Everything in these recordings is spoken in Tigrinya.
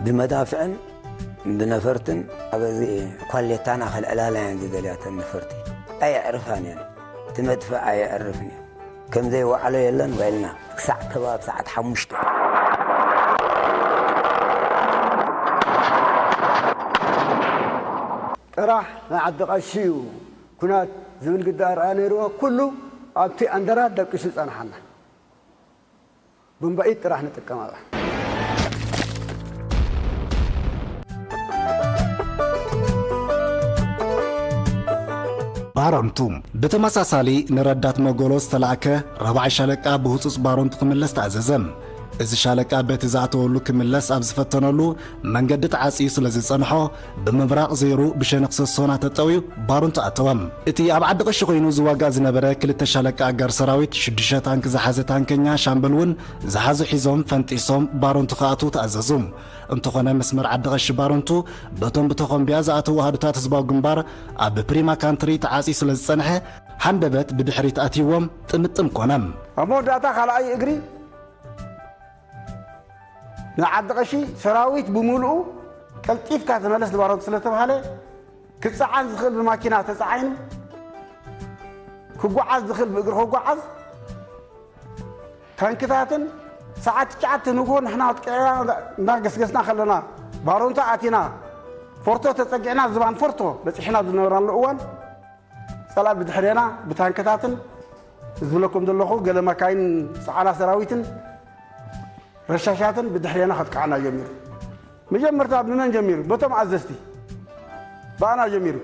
ብመዳፍዕን ብነፈርትን ኣብ እዚ ኳሌታና ከልዕላና እየን ዝደልያ እተን ነፈርቲ። ኣየዕርፋን እየን። እቲ መድፍዕ ኣየዕርፍን እዩ። ከም ዘይወዓሎ የለን ውዒልና። ክሳዕ ከባቢ ሰዓት ሓሙሽተ። ጥራሕ ናይ ዓዲ ቀሺ እዩ ኩናት ዝብል ግዲ ኣርኣያ ነይርዎ። ኩሉ ኣብቲ ኣንደራት ደቂሱ ዝጸንሓና። ቡምባኢት ጥራሕ ንጥቀም ኣብኣ። ባረንቱ። ብተመሳሳሊ ንረዳት መጎሎ ዝተላእከ ራብዓይ ሻለቃ ብህጹጽ ባረንቱ ክምለስ ተኣዘዘ። እዚ ሻለቃ በቲ ዝኣተወሉ ክምለስ ኣብ ዝፈተነሉ መንገዲ ተዓጽዩ ስለ ዝጸንሖ፣ ብምብራቕ ዘይሩ ብሸነኽ ሰሶ እናተጠውዩ ባረንቱ ኣተወ። እቲ ኣብ ዓዲ ቀሺ ኮይኑ ዝዋጋእ ዝነበረ ክልተ ሻለቃ ኣጋር ሰራዊት ሽዱሽተ ታንክ ዝሓዘ ታንከኛ ሻምበል እውን ዝሓዙ ሒዞም ፈንጢሶም ባረንቱ ክኣትዉ ተኣዘዙ። እንተኾነ መስመር ዓዲ ቀሺ ባረንቱ በቶም ብተኾምቢያ ዝኣተዉ ኣሃዱታት ህዝባዊ ግንባር ኣብ ፕሪማ ካንትሪ ተዓጽዩ ስለ ዝጸንሐ፣ ሃንደበት ብድሕሪት ኣትይዎም ጥምጥም ኮነ። ኣብ መወዳእታ ካልኣይ እግሪ ንዓዲ ቀሺ ሰራዊት ብምሉኡ ቀልጢፍካ ተመለስ ንባረንቱ ስለ ተባሃለ፣ ክጸዓን ዝኽእል ብማኪና ተጻዒኑ፣ ክጓዓዝ ዝኽእል ብእግሪ ክጓዓዝ፣ ታንክታትን ሰዓት ትሽዓተ ንግሆ ንሕና ኣጥቂዕና እናገስገስና ከለና፣ ባረንቱ ኣቲና፣ ፎርቶ ተጸጊዕና፣ ዝባን ፎርቶ በጺሕና ዝነበራሉ እዋን፣ ጸላኢ ብድሕሬና ብታንክታትን ዝብለኩም ዘለኹ ገለ መካይን ጸዓና ሰራዊትን ረሻሻትን ብድሕሬና ከጥቅዓና ጀሚሩ። መጀመርታ ብመን ጀሚሩ? በቶም ኣዘዝቲ። ብኣና ጀሚሩ።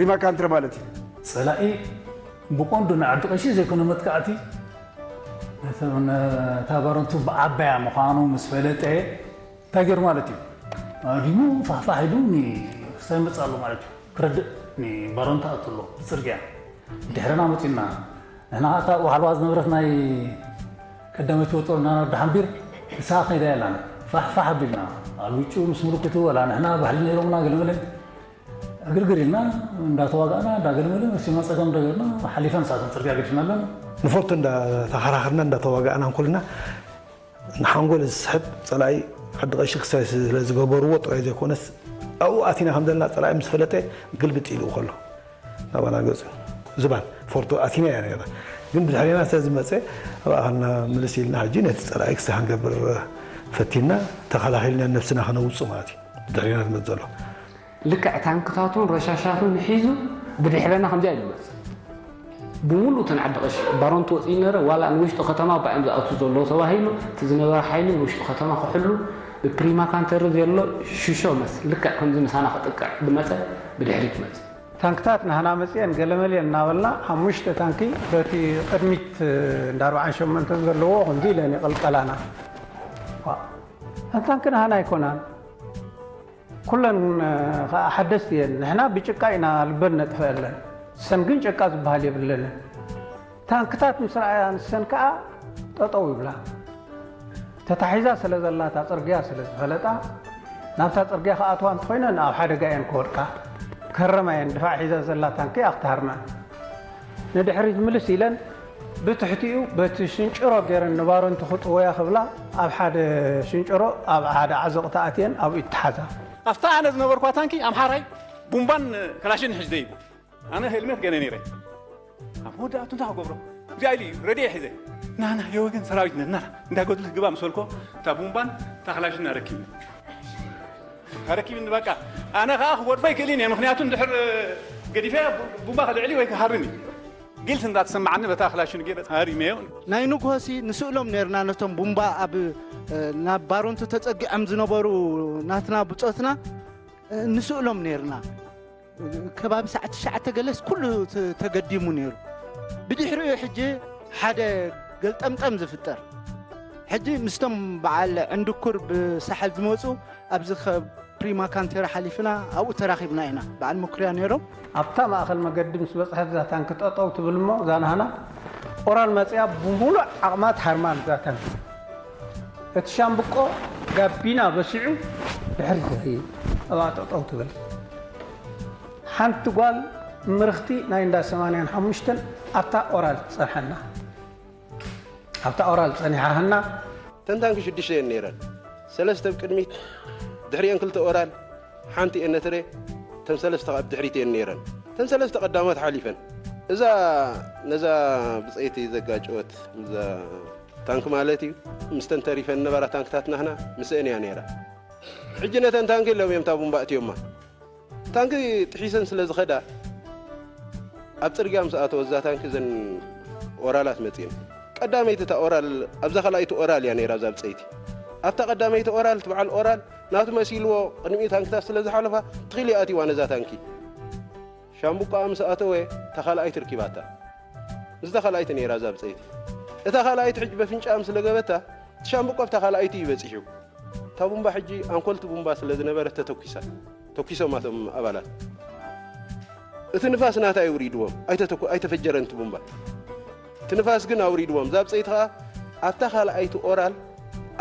ሪማ ካንትሪ ማለት እዩ። ጸላኢ ብቐንዱ ንዓዲ ቀሺ ዘይኮነ መጥቃዕቲ፣ ነቲ- ነታ ባረንቱ ብዓባያ ምዃኑ ምስ ፈለጠ፣ እንታይ ገይሩ ማለት እዩ? ኣዲሙ ፋሕፋሕ ኢሉ ኒ- ክሳይ መጽእ ኣሎ ማለት እዩ። ክረድእ ኒ- ባረንቱ ኣቱ ኣሎ ብጽርግያ። ድሕርና መጺና። ንሕና እታ ዋሕልዋ ዝነበረት ናይ ቀዳመይቲ ወጦ እና ደሓንቢር ንሳ ከይዳ የላን ፋሕፋሕ ኣቢልና ኣብ ውጭ ምስ ምልክቱ ወላ ንሕና ባህሊ ነይሮምና ገለመለ እግርግር ኢልና እንዳተዋጋእና እንዳገለመለ መሲና ጸገም እንደገርና ሓሊፈን ሳተን ጽርግያ ገዲፍና ኣለና። ንፎርቶ እንዳተኸራኸርና እንዳተዋጋእና እንኮልና ንሓንጎል ዝስሕብ ጸላኢ ዓዲ ቀሺ ክሳይ ስለ ዝገበርዎ ጥራይ ዘይኮነስ ኣብኡ ኣቲና ከም ዘለና ጸላኢ ምስ ፈለጠ ግልብጥ ኢሉ ከሎ ናባና ገጹ ዝባን ፎርቶ ኣቲና እያ ነራ ግን ብድሕሬና ስለ ዝመጸ ኣብኣ ከና ምልስ ኢልና ሕጂ ነቲ ጸላኢ ክሳይ ክንገብር ፈቲና ተኸላኺልና ነብስና ከነውጽእ ማለት እዩ ብድሕሬና ዝመጽእ ዘሎ ልክዕ ታንክታቱን ረሻሻቱን ሒዙ ብድሕረና ከምዚኣ ኢሉ መጽእ። ብምሉእ እተን ዓዲ ቀሺ ባሮንት ወጺኡ ነረ ዋላ ንውሽጢ ከተማ ባዮም ዝኣቱ ዘለዉ ተባሂሉ እቲ ዝነበረ ሓይሊ ንውሽጢ ከተማ ክሕሉ ብፕሪማ ካንተር ዘሎ ሽሾ መስ ልክዕ ከምዚ ምሳና ክጥቅዕ ዝመጸ ብድሕሪት መጽእ። ታንክታት ናህና መጽየን ገለመልየን እናበልና ሓሙሽተ ታንኪ በቲ ቅድሚት እንዳ ኣርብዓን ሸሞንተን ዘለዎ ከምዚ ኢለን ይቕልቀላና። እተን ታንኪ ናህና ኣይኮናን። ኩለን ከዓ ሓደስቲ እየን። ንሕና ብጭቃ ኢና ልበን ነጥፈአለን። ሰን ግን ጭቃ ዝበሃል የብለንን። ታንክታት ምስ ረኣያ ንሰን ከዓ ጠጠው ይብላ። ተታሒዛ ስለ ዘላ እታ ፅርግያ ስለ ዝፈለጣ ናብታ ፅርግያ ክኣትዋ እንተኾይነን ኣብ ሓደጋ እየን ክወድቃ። ከረማ እየን ድፋዕ ሒዛ ዘላ ታንኪ እያ ክትሃርመን። ንድሕሪት ምልስ ኢለን ብትሕቲኡ በቲ ሽንጭሮ ገይረን ንባረንቱ ክጥወያ ክብላ ኣብ ሓደ ሽንጭሮ ኣብ ሓደ ዓዘቕቲ ኣትየን ኣብኡ ይተሓዛ። ኣብታ ኣነ ዝነበርኳ ታንኪ ኣምሓራይ ቡምባን ከላሽን ሒዙ ደይቡ ኣነ ሄልሜት ገነ ነይረ ኣብ መወዳእቱ እንታይ ክገብሮ እዚኣ ኢሉ እዩ ረድኤ ሒዘ ናና የወገን ሰራዊት ነና እንዳ ጎድልህ ግባ ምስ በልኮ እታ ቡምባን እታ ከላሽን ኣረኪቡ ኣረኪብኒ በቃ ኣነ ከዓ ክጎድፎ ይክእልን እየ ምክንያቱ እንድሕር ገዲፈ ቡምባ ከልዕል ወይ ክሃርም እዩ ግልት እንዳተሰማዓኒ በታ ክላሽን ገይረ ሃሪመዮ ናይ ንግሆሲ ንስእሎም ነርና ነቶም ቡምባ ኣብ ናብ ባሮንቱ ተጸጊዖም ዝነበሩ ናትና ብጾትና ንስእሎም ነርና ከባቢ ሰዓት ትሽዓተ ገለስ ኩሉ ተገዲሙ ነይሩ። ብድሕሪኡ ሕጂ ሓደ ገልጠምጠም ዝፍጠር። ሕጂ ምስቶም በዓል ዕንድኩር ብሳሕል ዝመፁ ኣብዚ ፕሪማ ካንቴራ ሓሊፍና ኣብኡ ተራኺብና ኢና። በዓል ምኩርያ ነይሮም። ኣብታ ማእኸል መገዲ ምስ በፅሐት እዛ ታንኪ ጠጠው ትብል እሞ እዛ ናህና ኦራል መፅያ ብሙሉእ ዓቕማ ትሃርማ እዛ ታንኪ። እቲ ሻምብቆ ጋቢና በሲዑ ድሕሪት ይኸይድ ኣብኣ ጠጠው ትብል ሓንቲ ጓል ምርኽቲ ናይ እንዳ ሰማንያን ሓሙሽተን ኣብታ ኦራል ትጸንሐና ኣብታ ኦራል ጸኒሓ ሃና ተንታንኪ ሽዱሽተ እየን ነይረን ሰለስተ ኣብ ቅድሚት፣ ድሕሪአን ክልተ ኦራል፣ ሓንቲ ኤነትሬ፣ እተን ሰለስተ ኣብ ድሕሪት እየን ነይረን። እተን ሰለስተ ቀዳሞት ሓሊፈን። እዛ፣ ነዛ ብጸይቲ ዘጋጨወት፣ እዛ ታንክ ማለት እዩ፣ ምስተን ተሪፈን ነበራ ታንክታት ናህና፣ ምስአን እያ ነይራ። ሕጂ ነተን ታንክ ኢሎም እዮም እታ ቡምባ እትዮማ። ታንክ ጥሒሰን ስለ ዝኸዳ፣ ኣብ ጽርግያ ምስ ኣተወ እዛ ታንክ እዘን ኦራላት መጺኤን። ቀዳመይቲ እታ ኦራል፣ ኣብዛ ካልኣይቲ ኦራል እያ ነይራ እዛ ብጸይቲ። ኣብታ ቀዳመይቲ ኦራል፣ እቲ በዓል ኦራል ናቱ መሲልዎ ቅድሚኡ ታንክታት ስለ ዝሓለፋ፣ ትኺል እያ ኣትይዋ ነዛ ታንኪ። ሻምቡቆኣ ምስ ኣተወ፣ እታ ካልኣይቲ ርኪባታ። ምስዛ ካልኣይቲ ነይራ እዛ ብጸይቲ። እታ ካልኣይቲ ሕጂ በፍንጫኣ ምስ ለገበታ፣ እቲ ሻምቡቆ ኣብታ ካልኣይቲ እዩ በጺሑ። እታ ቡምባ ሕጂ ኣንኮልቲ ቡምባ ስለ ዝነበረት ተተኲሳ። ተኲሶም ኣቶም ኣባላት። እቲ ንፋስ ናታ እዩ ውሪድዎም። ኣይተተኩ-፣ ኣይተፈጀረን እቲ ቡምባ። እቲ ንፋስ ግን ኣውሪድዎም። እዛ ብጸይቲ ኸኣ ኣብታ ካልኣይቲ ኦራል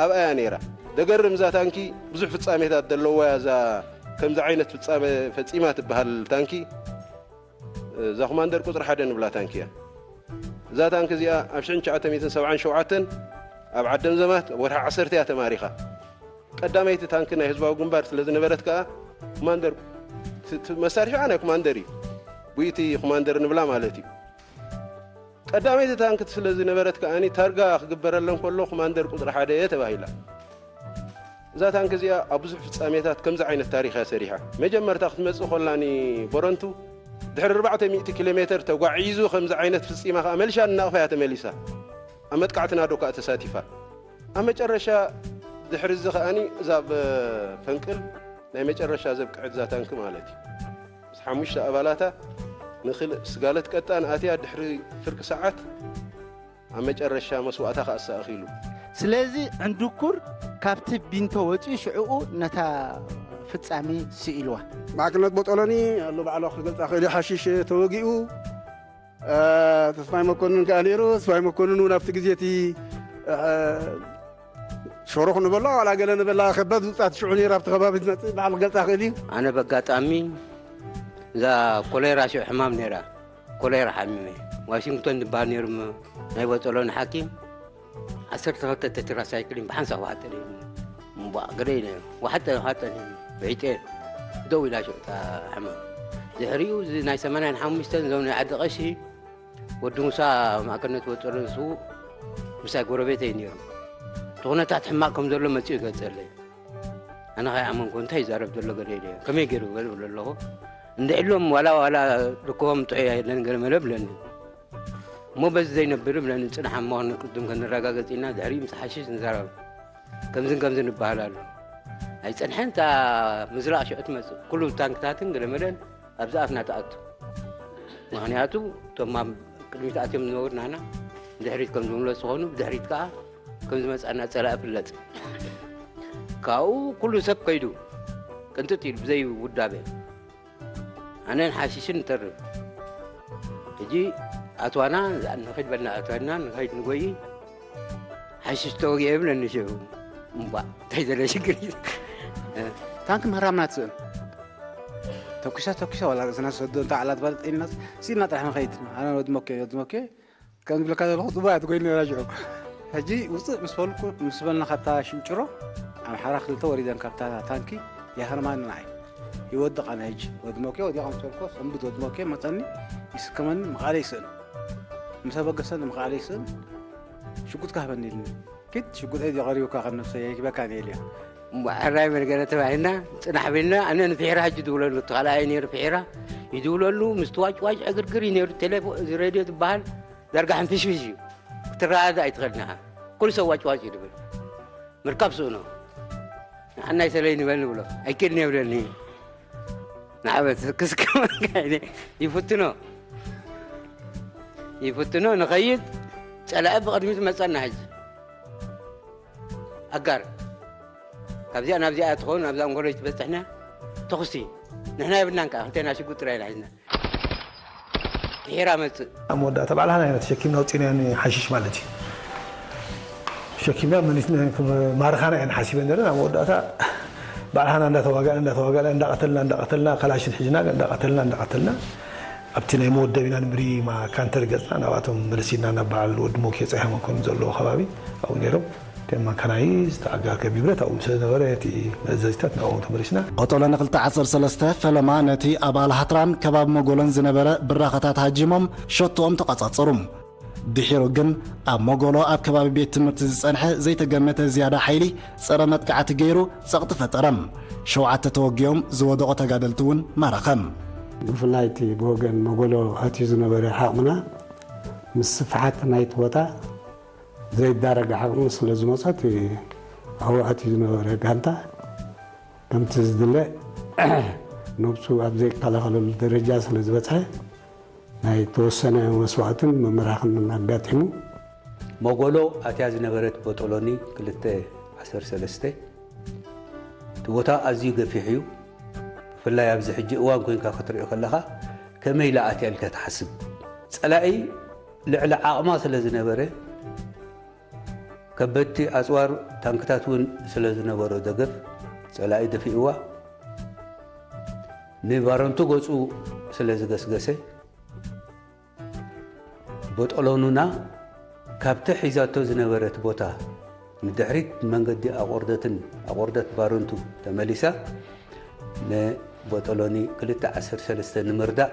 ኣብኣያ ነይራ። ደገርም እዛ ታንኪ ብዙሕ ፍጻሜታት ዘለዋ እያ። እዛ ከምዚ ዓይነት ፍጻሜ ፈጺማ ትበሃል ታንኪ፣ እዛ ኮማንደር ቁጽሪ ሓደ ንብላ ታንኪ እያ። እዛ ታንኪ እዚኣ ኣብ ሽሕን ትሽዓተ ሚእትን ሰብዓን ሸውዓተን ኣብ ዓደም ዘማት ኣብ ወርሒ ዓሰርተ እያ ተማሪኻ። ቀዳመይቲ ታንኪ ናይ ህዝባዊ ግንባር ስለ ዝነበረት ከኣ ኮማንደር፣ ት-፣ ት-፣ መሳርሒኣ ናይ ኮማንደር እዩ። ብኢቲ ኮማንደር ንብላ ማለት እዩ። ቀዳመይቲ ታንኪ ስለ ዝነበረት ከኣ ታርጋ ክግበረለን ከሎ ኮማንደር ቁጽሪ ሓደ ተባሂላ። እዛ ታንኪ እዚኣ ኣብ ብዙሕ ፍጻሜታት ከምዚ ዓይነት ታሪኽ እያ ሰሪሓ። መጀመርታ ክትመጽእ ኮላ ንቦረንቱ ድሕሪ ኣርባዕተ ሚእቲ ኪሎ ሜተር ተጓዒዙ ከምዚ ዓይነት ፍጺማ ከኣ መሊሻ ንናቕፋ እያ ተመሊሳ። ኣብ መጥቃዕቲ ናዶ ከኣ ተሳቲፋ። ኣብ መጨረሻ ድሕሪ እዚ ከኣ እዛ ኣብ ፈንቅል ናይ መጨረሻ ዘብቅዐት እዛ ታንኪ ማለት እዩ። ምስ ሓሙሽተ ኣባላታ ንኽልእ ስጋለት ቀጣን ኣትያ ድሕሪ ፍርቂ ሰዓት ኣብ መጨረሻ መስዋእታ ከኣ ኣሳእኺሉ። ስለዚ ዕንድኩር ካብቲ ቢንቶ ወጺኡ ሽዕኡ ነታ ፍጻሜ ስኢልዋ። ማዕከነት ቦጦሎኒ ኣሎ ባዕሉ ክገልጻ ክእል እዩ። ሓሺሽ ተወጊኡ፣ እ፣ ተስፋይ መኮንን ከኣ ነይሩ። ተስፋይ መኮንን እውን ኣብቲ ግዜ እቲ፣ እ፣ ሸሮኽ ንበላ ዋላ ገለ ንበላ ከባድ ዝውጻት ሽዑ ነይሩ ኣብቲ ከባቢ ዝመጽእ ባዕሉ ክገልጻ ክእል እዩ። ኣነ በጋጣሚ እዛ ኮሌራ ሽዑ ሕማም ነይራ። ኮሌራ ሓሚመ። ዋሽንግቶን ዝበሃል ነይሩ ም-፣ ናይ ቦጦሎኒ ሓኪም። ዓሰርተ ክልተ ተትራ ሳይክሊን ብሓንሳብ ዋሕጠ ነይሩ። እምቧእ፣ ገለ ኢለ። ዋሕጠ፣ ዋሕጠ ነይሩ። ብዒጤ ደው ኢላ ሽዑ እታ ሕማም። ድሕሪኡ እዚ ናይ ሰማንያን ሓሙሽተን እዞም ናይ ዓዲ ቀሺ ወዲ ሙሳ ማእከልነት ቦጦሎኒ ንሱ ምሳይ ጎረቤተይ ነይሩ። እቲ ኩነታት ሕማቕ ከም ዘሎ መጺኡ ይገልጸለይ። ኣነ ከይኣመንኩ እንታይ ይዛረብ ዘሎ ገለ ኢለ፣ ከመይ ገይሩ ገለ እብሎ ኣለኹ። እንድዒ ኢሎም ዋላ፣ ዋላ ርክቦም ጥዑይ ኣይደለን ገለ መለ ብለኒ። እሞ በዚ ዘይነብር ብለኒ፣ ጽናሕ እሞ ቅድም ከነረጋገጽ ኢልና ድሕሪኡ ምስ ሓሽሽ ንዛረብ። ከምዝን ከምዝን ይበሃል ኣሎ። ኣይጸንሐን እታ ምዝራቕ ሽዑ ትመጽእ። ኩሉ ታንክታትን ገለ መለን ኣብዚ ኣፍና ትኣቱ። ምኽንያቱ እቶም ኣብ ቅድሚት ኣትዮም ዝነበሩ ናህና ንድሕሪት ከም ዝምለሱ ዝኾኑ፣ ብድሕሪት ከኣ ከም ዝመጻና ጸላኢ ፍለጥ። ካብኡ ኩሉ ሰብ ከይዱ ቅንጥጥ ኢሉ ብዘይ ውዳበ። ኣነን ሓሽሽን ንተርፍ። ሕጂ ኣትዋና ንኸይድ በልና ኣትዋና ንኸይድ ንጎይ ሓሽሽ ተወጊአ ይብለኒ ሽዑ። እምቧ፣ እንታይ ዘለ ሽግር እዩ? ታንክ ምህራምና ትስእን። ተኩሳ ተኩሳ ዋላ ርእስና ዝሰዶ እንተ ዓላ ትፈልጥ ኢልና ስኢልና ጥራሕ ንኸይድ። ኣነ ወዲ ሞኬ፣ ወዲ ሞኬ ከም ዝብለካ ዘለኹ ጽቡቕ እያ ትጎይኒ ነይራ ሽዑ። ሕጂ ውጽእ ምስ በልኩ፣ ምስ በልና ካብታ ሽንጭሮ ኣምሓራ ክልተ ወሪደን ካብታ ታንኪ ይሃርማኒ ንዓይ። ይወድቕ ኣነ ሕጂ። ወዲ ሞኬ ወዲቐ ምስ በልኩ ሰንብት ወዲ ሞኬ መጸኒ ይስከመኒ ምኽኣለ ይስእን። ምስ ኣበገሰኒ ምኽኣለ ይስእን። ሽጉጥ ካህበኒ ኢልኒ። ኪድ ሽጉጠይ ድዮ ቀሪቡካ ከም ነብሰይ ይህበካ ነይልዮ። እሞ ሕራይ መርገነ ተባሂልና ጽናሕ ቢልና ኣነ ንፍሒራ ሕጂ ድውለሉ እቲ ካልኣይ ነይሩ ፍሒራ ይድውለሉ ምስቲ ዋጭዋጭ ዕግርግር እዩ ነይሩ ቴሌፎ እዚ ሬድዮ ዝበሃል ዳርጋ ሕንፍሽፍሽ እዩ ክትረኣኣዶ ኣይትኽእልን ኢኻ ኩሉ ሰብ ዋጭዋጭ እዩ ድብል ምርካብ ስእኖ ንዓናይ ሰለይ ንበል ንብሎ ኣይክእልን የብለኒ ንዓበት ክስከመካ ይፍትኖ ይፍትኖ ንኸይድ ጸላኢ ብቕድሚት መጸና ሕጂ ኣጋር ካብዚኣ ናብዚኣ ትኸውን ኣብዛ እንጎሎ ትበፅሕና ተኹሲ ንሕና የብልናን ከዓ ክልቴና ሽጉጥ ጥራይ ኢና ሒዝና ድሒራ መፅእ ኣብ መወዳእታ ባዕላና ኢና ተሸኪምና ውፂእናዮ ሓሽሽ ማለት እዩ ሸኪምና መሊስና ማርኻና እየን ሓሲበን ነረን ኣብ መወዳእታ ባዕልኻና እንዳተዋጋእና እንዳተዋጋእና እንዳቐተልና እንዳቐተልና ካላሽን ሒዝና እንዳቐተልና እንዳቐተልና ኣብቲ ናይ መወደቢና ንብሪ ማካንተር ገፅና ናብኣቶም መለሲና ናብ በዓል ወዲ ሞኬ ፀሓይ መኮንን ዘለዎ ከባቢ ኣብኡ ነይሮም መካናይዝድ፣ ኣጋር ከቢብረት ኣብኡ ምስ ዝነበረ እቲ መእዘዚታት ናብኦም ተመሊስና። ቦጦሎ ንክልተ ዓሰርተ ሰለስተ ፈለማ ነቲ ኣብ ኣልሃትራን ከባቢ መጎሎን ዝነበረ ብራኸታት ሃጂሞም ሸቶኦም ተቋጻጸሩ። ድሒሩ ግን ኣብ መጎሎ ኣብ ከባቢ ቤት ትምህርቲ ዝጸንሐ ዘይተገመተ ዝያዳ ሓይሊ ጸረ መጥቃዕቲ ገይሩ ጸቕጢ ፈጠረ። ሸውዓተ ተወጊኦም ዝወደቑ ተጋደልቲ እውን ማረኸ። ብፍላይ እቲ ብወገን መጎሎ ኣትዩ ዝነበረ ዓቕምና ምስ ስፍሓት ናይቲ ቦታ ዘይዳረግ ዓቕሚ ስለ ዝመጾ እቲ ኣብኡ ኣትዩ ዝነበረ ጋንታ ከምቲ ዝድለ ነብሱ ኣብ ዘይከላኸለሉ ደረጃ ስለ ዝበጽሐ ናይ ተወሰነ መስዋእትን ምምራኽን ኣጋጢሙ። መጎሎ ኣትያ ዝነበረት ቦጦሎኒ ክልተ ዓሰርተ ሰለስተ እቲ ቦታ ኣዝዩ ገፊሕ እዩ። ብፍላይ ኣብዚ ሕጂ እዋን ኮይንካ ክትሪኦ ከለኻ ከመይ ኢላ ኣትያ ኢልካ ትሓስብ። ጸላኢ ልዕሊ ዓቕማ ስለ ዝነበረ ከበድቲ ኣጽዋር ታንክታት እውን ስለ ዝነበሮ ደገፍ ጸላኢ ደፊእዋ ንባረንቱ ገጹ ስለ ዝገስገሰ ቦጦሎኑና ካብቲ ሒዛቶ ዝነበረት ቦታ ንድሕሪት መንገዲ ኣቆርደትን ኣቆርደት ባረንቱ ተመሊሳ ንቦጦሎኒ ክልተ ዓሰርተ ሰለስተ ንምርዳእ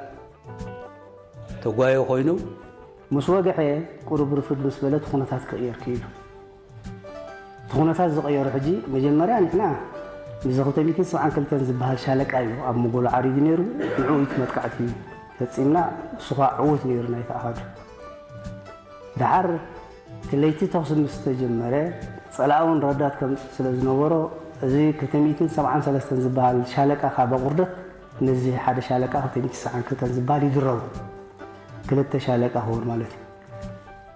ተጓዮ ኮይኑ ምስ ወግሐ ቁሩብ ርፍድ ምስ በለ እቲ ኩነታት ክቕየር ክኢሉ። እቲ ኩነታት ዝቐየሩ ሕጂ መጀመርያ ንሕና ምስዚ ክልተ ሚእትን ሰብዓን ክልተን ዝበሃል ሻለቃ እዩ ኣብ መጎሎ ዓሪዱ ነይሩ። ንዕኡ እዩ እቲ መጥቃዕቲ ፈጺምና፣ እሱ ኸዓ ዕዉት ነይሩ ናይቲ ኣሃዱ። ደሓር ክለይቲ ተኹሲ ምስ ተጀመረ ጸላኢ እውን ረዳት ከምጽእ ስለ ዝነበሮ እዚ ክልተ ሚእትን ሰብዓን ሰለስተን ዝበሃል ሻለቃ ካብ ኣቑርደት ነዚ ሓደ ሻለቃ ክልተ ሚእትን ሰብዓን ክልተን ዝበሃል ይድረቡ። ክልተ ሻለቃ ክኸውን ማለት እዩ።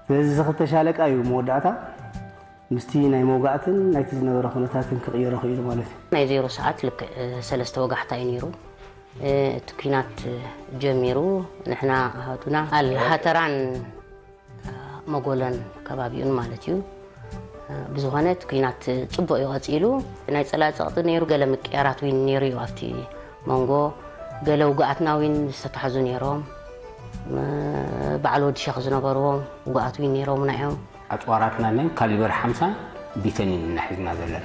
ስለዚ እዚ ክልተ ሻለቃ እዩ መወዳእታ ምስቲ ናይ መውጋእትን ናይቲ ዝነበረ ኩነታትን ክቕየሮ ክኢሉ ማለት እዩ። ናይ ዜሮ ሰዓት ልክዕ ሰለስተ ወጋሕታ እዩ ነይሩ። እቲ ኲናት ጀሚሩ ንሕና ኣሃዱና ኣልሃተራን መጎለን ከባቢኡን ማለት እዩ። ብዝኾነ እቲ ኲናት ጽቡቕ እዩ ቀጺሉ። ናይ ጸላኢ ጸቕጢ ነይሩ፣ ገለ ምቅያራት ዊን ነይሩ እዩ ኣብቲ መንጎ። ገለ ውጉኣትና ዊን ዝተታሕዙ ነይሮም። ባዕል ወዲ ሸኽ ዝነበርዎም ውጉኣት ዊን ነይሮምና እዮም። ኣጽዋራትና ነን ካሊበር ሓምሳ ቢተን ኢና ሒዝና ዘለና።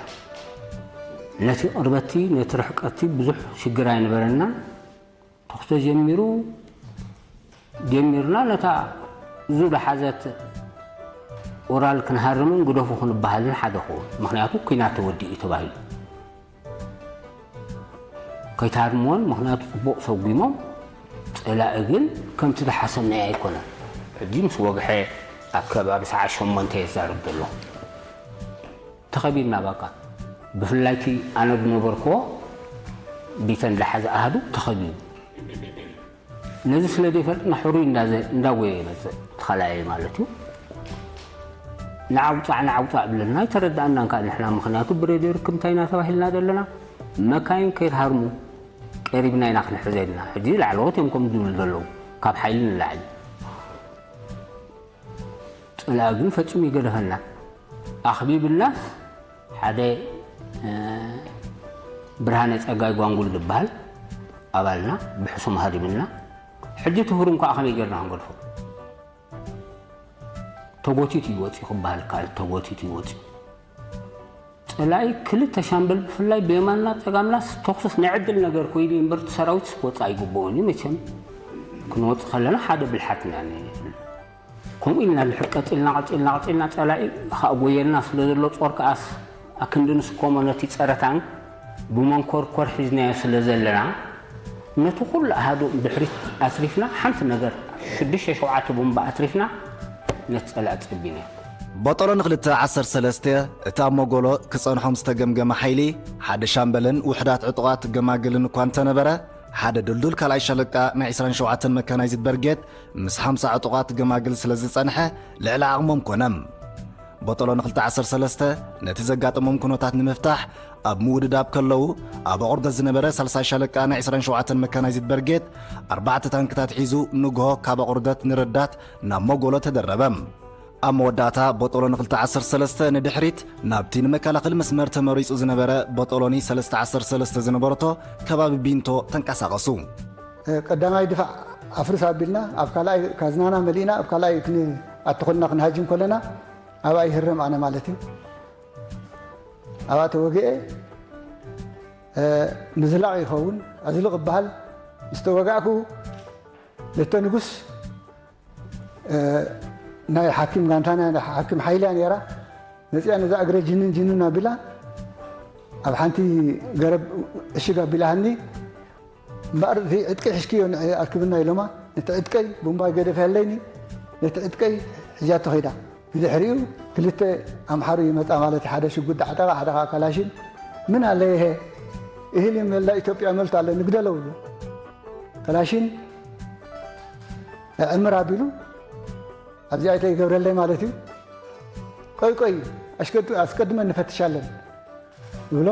ነቲ ቅርበቲ ነቲ ርሕቀቲ ብዙሕ ሽግር ኣይነበረና። ተኹሲ ተጀሚሩ ጀሚርና ነታ እዙ ዝሓዘት ኦራል ክንሃርምን ግደፉ ክንበሃልን ሓደ ክውን። ምኽንያቱ ኲናት ተወዲኡ እዩ ተባሂሉ። ከይትሃርምዎን ምኽንያቱ ጽቡቕ ሰጒሞም፣ ጸላኢ ግን ከምቲ ዝሓሰብናዮ ኣይኮነን። ሕጂ ምስ ወግሐ ኣብ ከባቢ ሰዓት ሸሞንተ የዛርብ ዘሎ። ተኸቢብና ባቃ። ብፍላይ እቲ ኣነ ዝነበርክዎ ቢተን ዝሓዘ ኣሃዱ ተኸቢቡ። ነዚ ስለ ዘይፈልጥና ሕሩይ እንዳዘ-፣ እንዳጎየ ይመጽእ። እቲ ካልኣይ ማለት እዩ። ንዓውጻዕ፣ ንዓውጻዕ ብለና ኣይተረዳእናን ከኣ ንሕና። ምኽንያቱ ብሬድዮ ርክብ እንታይ ኢና ተባሂልና ዘለና? መካይን ከይትሃርሙ ቀሪብና ኢና ክንሕዘልና። ሕጂ ላዕለዎት እዮም ከም ዝብሉ ዘለዉ። ካብ ሓይሊ ንላዕሊ። ጸላኢ ግን ፈጺሙ ይገደፈና። ኣኽቢብናስ ሓደ፣ እ፣ ብርሃነ ጸጋይ ጓንጉል ዝበሃል ኣባልና ብሕሱም ሃዲምና። ሕጂ ትህሩም ከኣ ከመይ ጌርና ክንገድፎ? ተጎቲቱ እዩ ወጺኡ ክበሃል ይከኣል፣ ተጎቲቱ እዩ ወጺኡ። ጸላኢ ክልተ ሻምበል ብፍላይ ብየማንና ጸጋምናስ ተኹስስ ናይ ዕድል ነገር ኮይኑ እዩ እምበር፣ እቲ ሰራዊትስ ክወጽእ ኣይግብኦን እዩ። መቸም ክንወጽእ ከለና ሓደ ብልሓትና ነ-፣ ከምኡ ኢልና ድሕር ቀጺልና፣ ቀጺልና፣ ቀጺልና፣ ጸላኢ ከኣ ጎየልና ስለ ዘሎ፣ ጾር ከኣስ ኣክንዲ ንስከሞ ነቲ ጸረ ታንክ ብመንኮርኮር ሒዝናዮ ስለ ዘለና፣ ነቲ ኩሉ ኣሃዱ ድሕሪት ኣትሪፍና፣ ሓንቲ ነገር ሽዱሽተ ሸውዓተ ቡምባ ኣትሪፍና፣ ነቲ ጸላኢ ጸቢናዮ። ቦጦሎ ንክልተ ዓሰርተ ሰለስተ፣ እቲ ኣብ መጎሎ ክጸንሖም ዝተገምገመ ሓይሊ፣ ሓደ ሻምበልን ውሑዳት ዕጡቓት ገማግልን እኳ እንተነበረ፣ ሓደ ድልዱል ካልኣይ ሻለቃ ናይ ዕስራን ሸውዓተን መካናይዝድ በርጌድ ምስ ሓምሳ ዕጡቓት ገማግል ስለ ዝጸንሐ፣ ልዕሊ ዓቕሞም ኮነ። ቦጦሎ ንክልተ ዓሰርተ ሰለስተ ነቲ ዘጋጠሞም ኩነታት ንምፍታሕ ኣብ ምውድዳብ ከለዉ፣ ኣብ ኣቑርደት ዝነበረ ሳልሳይ ሻለቃ ናይ ዕስራን ሸውዓተን መካናይዝድ በርጌድ ኣርባዕተ ታንክታት ሒዙ ንግሆ ካብ ኣቑርደት ንረዳት ናብ መጎሎ ተደረበ። ኣብ መወዳእታ ቦጦሎኒ ክልተ ዓሰርተ ሰለስተ ንድሕሪት ናብቲ ንመከላኸሊ መስመር ተመሪጹ ዝነበረ ቦጦሎኒ ሰለስተ ዓሰርተ ሰለስተ ዝነበረቶ ከባቢ ቢንቶ ተንቀሳቐሱ። ቀዳማይ ድፋዕ ኣፍርስ ኣቢልና ኣብ ካልኣይ ካዝናና መሊእና ኣብ ካልኣይ ክንኣቲ ኮልና ክንሃጅም ከለና ኣብኣ ይህረም ኣነ ማለት እዩ። ኣብኣ ተወግኤ፣ እ፣ ምዝላቕ ይኸውን። ኣዝልቕ እበሃል። ምስ ተወጋእኩ፣ ለተ ንጉስ፣ እ፣ ናይ ሓኪም ጋንታና፣ ናይ ሓኪም ሓይልያ ነይራ። መጺኣ ነዛ እግረ ጅንን ጅንን ኣቢላ፣ ኣብ ሓንቲ ገረብ ዕሽግ ኣቢላሃኒ። እምበኣር እቲ ዕጥቂ ሒዝክዮ ንዒ ኣርክብና ኢሎማ። ነቲ ዕጥቀይ ቡምባ ገደፈ ኣለይኒ። ነቲ ዕጥቀይ ሒዛቶ ኸይዳ። ብድሕሪኡ ክልተ ኣምሓሩ ይመጻ ማለት እዩ። ሓደ ሽጉጥ ዳዕጠቓ፣ ሓደ ኸዓ ካላሽን። "ምን አለ ይሄ? እህል መላ ኢትዮጵያ መልቶ አለ፣ ንግደለው" ብሎ። ካላሽን እዕምር ኣቢሉ፣ ኣብዚ ኣይተ ይገብረለይ ማለት እዩ። "ቆይ ቆይ፣ ኣሽቀድ-፣ ኣስቀድመን ንፈትሻለን" ይብሎ።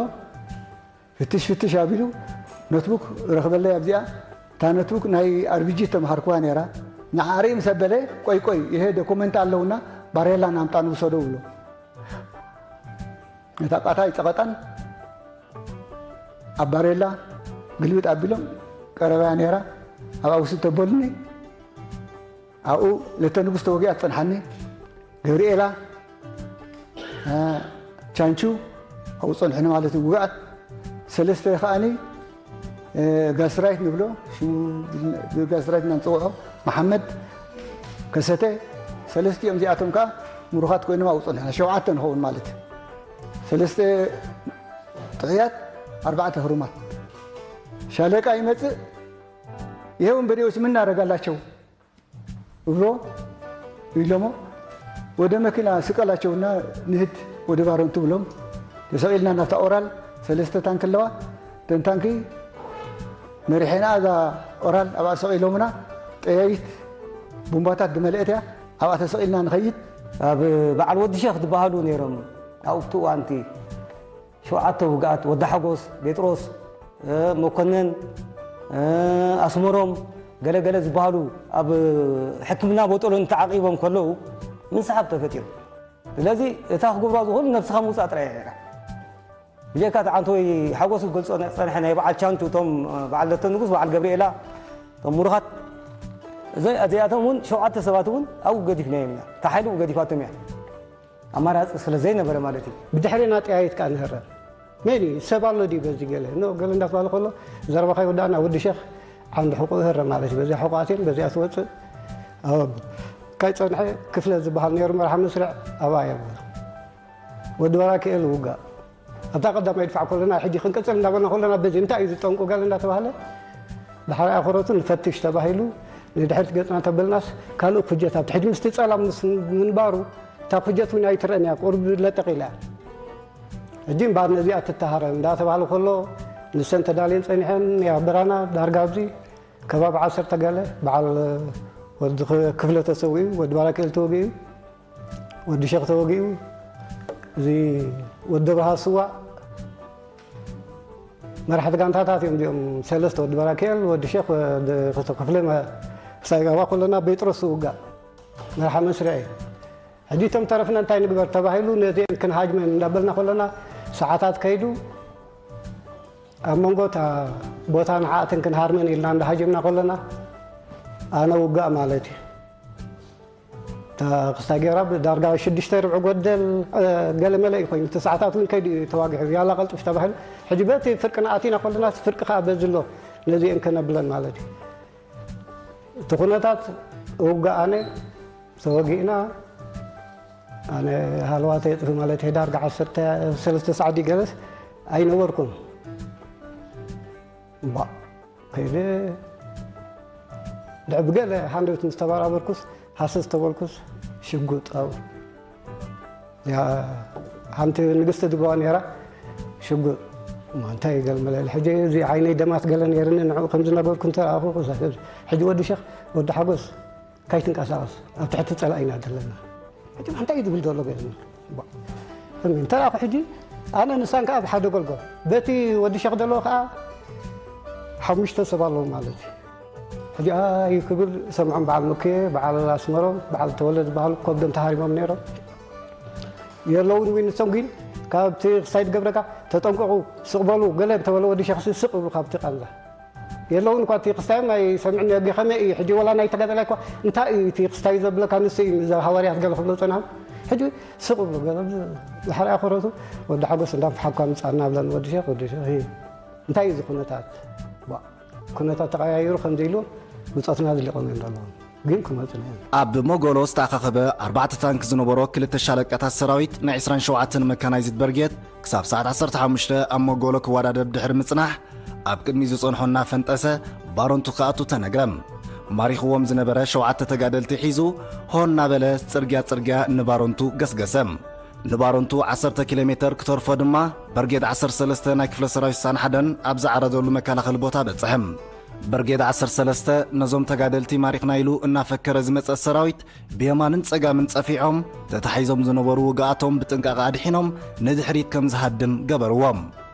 ፍትሽ ፍትሽ ኣቢሉ ኖትቡክ ረኽበለይ። ኣብዚኣ እታ ኖትቡክ ናይ ኣርቢጂ ተምሃርኩዋ ነይራ። ንዓርኢ ምስ ኣበለ፣ "ቆይ ቆይ፣ ይሄ ዶኩመንት ኣለውና፣ ባሬላ ናምጣ ንውሰዶ" ብሎ። ነታ ቃታ ይጸቐጣን ኣብ ባሬላ ግልብጥ ኣቢሎም ቀረባያ ነይራ። ኣብኣ ውስድ ተበሉኒ። ኣብኡ ለተ ንጉስ ተወጊኣ ትጸንሓኒ። ገብርኤላ፣ እ፣ ቻንቹ ኣብኡ ጸንሑኒ ማለት እዩ። ውግኣት ሰለስተ ከኣኒ፣ እ፣ ጋስራይት ንብሎ፣ ሽሙ ብጋስራይት ኢና ንጽውዖ፣ መሓመድ ከሰተ፣ ሰለስቲኦም እዚኣቶም ከኣ ምሩኻት ኮይኖም ኣብኡ ጸንሑና። ሸውዓተ ንኸውን ማለት እዩ። ሰለስተ ጥዑያት፣ ኣርባዕተ ህሩማት። ሻለቃ ይመጽእ፣ "ይሄ ወንበዴዎች ምን እናደረጋላቸው?" ብሎ ኢሎሞ፣ "ወደ መኪና ስቀላቸውና ንህድ ወደ ባረንቱ" ብሎም፣ ተሰቒልና ናብታ ኦራል ሰለስተ ታንክ ኣለዋ። እተን ታንኪ መሪሐና እዛ ኦራል ኣብኣ ሰቒሎምና፣ ጠያይት ቡምባታት ዝመልአት እያ። ኣብኣ ተሰቒልና ንኸይድ። ኣብ በዓል ወዲ ሸኽ ዝበሃሉ ነይሮም ኣብቲ እዋንቲ። ሸውዓተ ውግኣት፣ ወዲ ሓጎስ፣ ጴጥሮስ፣ እ፣ መኮነን፣ እ፣ ኣስመሮም፣ ገለ ገለ ዝበሃሉ ኣብ ሕክምና ቦጦሎኒ ተዓቂቦም ከለዉ ምንስሓብ ተፈጢሩ። ስለዚ እታ ክገብራ ዝኽእሉ ነብስኻ ምውጻእ ጥራይ እያ ነይራ። ብጀካ እቲ ዓንተወይ ሓጎስ ክገልጾ ዝጸንሐ ናይ በዓል ቻንቱ፣ እቶም በዓል ለተ ንጉስ፣ በዓል ገብርኤላ፣ እቶም ምሩኻት፣ እዘ-፣ እዚኣቶም እውን ሸውዓተ ሰባት እውን ኣብኡ ገዲፍናዮም ኢና። እታ ሓይሊ ኣብኡ ገዲፋቶም እያ። ኣማራጺ ስለ ዘይነበረ ማለት እዩ። ብድሕሬና ጠያይት ከኣ ንህረም። መን እዩ? ሰብ ኣሎ ድዩ በዚ ገለ? ኖ፣ ገለ እንዳተባለ ከሎ፣ ዘረባኻ ይወዳእና፣ ወዲ ሸኽ ዓንዲ ሕቆኡ ይህረም ማለት እዩ። በዚኣ ሕቆ ኣትዮም፣ በዚኣ ትወጽእ። ኣወ፣ ካይ ጸንሐ ክፍለ ዝበሃል ነይሩ፣ መርሓ መስርዕ ኣብኣ እዮም። ወዲ ባራክኤል ውጋእ። ኣብታ ቀዳማይ ድፋዕ ከለና፣ ሕጂ ክንቅጽል እንዳበልና ከለና፣ በዚ እንታይ እዩ ዝጠንቁ ገለ እንዳተባህለ፣ ዳሕራይ ኣኽረቱ ንፈትሽ ተባሂሉ፣ ንድሕሪት ገጽና ተበልናስ፣ ካልእ ኩጀት ኣብቲ ሕጂ ምስቲ ጸላም ምስ ምንባሩ፣ እታ ኩጀት እውን ኣይትረአን እያ፣ ቁሩብ ለጠቕ ኢላ እያ። ሕጂ እምበኣር ነዚኣ ትተሃረም እንዳተባህለ ከሎ፣ ንሰን ተዳልየን ጸኒሐን፣ ያ ብራና ዳርጋ ኣብዚ ከባቢ ዓሰርተ ገለ፣ በዓል ወዲ ኽ-፣ ክፍለ ተሰዊኡ፣ ወዲ ባራክኤል ተወጊኡ፣ ወዲ ሸኽ ተወጊኡ፣ እዚ ወዲ ኣብርሃ ስዋእ፣ መራሕቲ ጋንታታት እዮም እዚኦም ሰለስተ፣ ወዲ በራክኤል፣ ወዲ ሼክ፣ ወዲ ክልተ ክፍለ፣ መ-፣ ክሳይ ጋባ ከለና ጴጥሮስ ዝውጋእ መርሓ መስርዕ እዩ። ሕጂ እቶም ተረፍና እንታይ ንግበር ተባሂሉ ነዚአን ክንሃጅመን እንዳበልና ከለና ሰዓታት ከይዱ ኣብ መንጎ እታ ቦታ ንዓኣተን ክንሃርመን ኢልና እንዳሃጀምና ከለና ኣነ ውጋእ ማለት እዩ። እታ ክስታይ ገይራ ብ-፣ ዳርጋ ሽዱሽተ ርብዒ ጎደል፣ እ፣ ገለ መለ እዩ ኮይኑ። እቲ ሰዓታት እውን ከይዱ እዩ ተዋጊሑ። ያላ ቀልጥፍ ተባሂሉ። ሕጂ በቲ ፍርቅና ኣቲና ከለና፣ እቲ ፍርቂ ከኣ በዚ ኣሎ። ነዚአን ከነብለን ማለት እዩ። እቲ ኩነታት እውጋእ ኣነ፣ ተወጊእና፣ ኣነ ሃለዋተይ የጥፊ ማለት እዩ። ዳርጋ ዓሰርተ ሰለስተ ሰዓት ድዩ ገለስ ኣይነበርኩን። እምባእ ከይደ ድዕብ ገለ ሃንደበት ምስ ተበራበርኩስ፣ ሃሰስ ተበልኩስ፣ ሽጉጥ ኣብኡ። ያ፣ ሓንቲ ንግስቲ ዝብልዋ ነይራ፣ ሽጉጥ። እሞ እንታይ ገለ መለለ። ሕጂ እዚ ዓይነይ ደማት ገለ ነይርኒ፣ ንዕኡ ከም ዝነገርኩ እንተ ረኣኹ፣ ሕጂ ወዲ ሸኽ፣ ወዲ ሓጎስ፣ ካይትንቀሳቐስ፣ ኣብ ትሕቲ ጸላኢ ኢና ዘለና። ሕጂ እንታይ እዩ ዝብል ዘሎ ገለ? ባ-፣ እምቢ፣ እንተ ደኣ ሕጂ ኣነ ንሳን ከኣ ኣብ ሓደ ጎልጎል፣ በቲ ወዲ ሸኽ ዘለዎ ከኣ ሓሙሽተ ሰብ ኣለዉ ማለት እዩ። ሕጂ ኣይ ክብል ሰምዖም በዓል ምክየ፣ በዓል ኣስመሮም፣ በዓል ተወልደ ዝበሃሉ ከብዶም ተሃሪሞም ነይሮም። የለውን ወይ ንሶም ግን ካብቲ ክሳይ ዝገብረካ፣ "ተጠንቀቑ፣ ስቕ በሉ" ገለ እንተበለ ወዲ ሸኽሲ ስቕ ይብሉ ካብቲ ቃንዛ። የለውን እኳ እቲ ክስታዮም ኣይሰምዕን እየ። ከመይ እዩ ሕጂ? ወላ ናይ ተጋዳላይ እኳ እንታይ እዩ እቲ ክስታይ ዘብለካ? ንሱ እዩ፣ እዛ ሃዋርያት ገለ ክብሎ ጸንሖም። ሕጂ ስቕ ብሎ ገለ ድሕሪኣ ኮረቱ ወዲ ሓጎስ እንዳፍሓኳ ምጻና ብለን ወዲ ሸኽ፣ ወዲ ሸኽ፣ "ሂ፣ እንታይ እዩ እዚ ኩነታት? ዋ፣ ኩነታት ተቐያይሩ ከምዚ ኢሉ ብጾትና ዝሊቖም እዮም ዘለዉ። ግን ክመጹ እዮም." ኣብ መጎሎ ዝተኣኻኸበ ኣርባዕተ ታንክ ዝነበሮ ክልተ ሻለቃታት ሰራዊት ናይ ዕስራን ሸውዓተን መካናይዝድ በርጌድ ክሳብ ሰዓት ዓሰርተ ሓሙሽተ ኣብ መጎሎ ክወዳደብ ድሕሪ ምጽናሕ፣ ኣብ ቅድሚ ዝጸንሖ እናፈንጠሰ ባሮንቱ ክኣቱ ተነግረ። ማሪኽዎም ዝነበረ ሸውዓተ ተጋደልቲ ሒዙ ሆ እናበለ ጽርግያ ጽርግያ ንባሮንቱ ገስገሰ። ንባሮንቱ ዓሰርተ ኪሎ ሜተር ክተርፎ ድማ በርጌድ ዓሰርተ ሰለስተ ናይ ክፍለ ሰራዊት ስሳን ሓደን ኣብ ዝዓረደሉ መከላኸሊ ቦታ በጽሐ። በርጌድ ዓሰርተ ሰለስተ ነዞም ተጋደልቲ ማሪኽና ኢሉ እናፈከረ ዝመጸ ሰራዊት ብየማንን ጸጋምን ጸፊዖም፣ ተታሒዞም ዝነበሩ ውግኣቶም ብጥንቃቐ ኣድሒኖም ንድሕሪት ከም ዝሃድም ገበርዎም።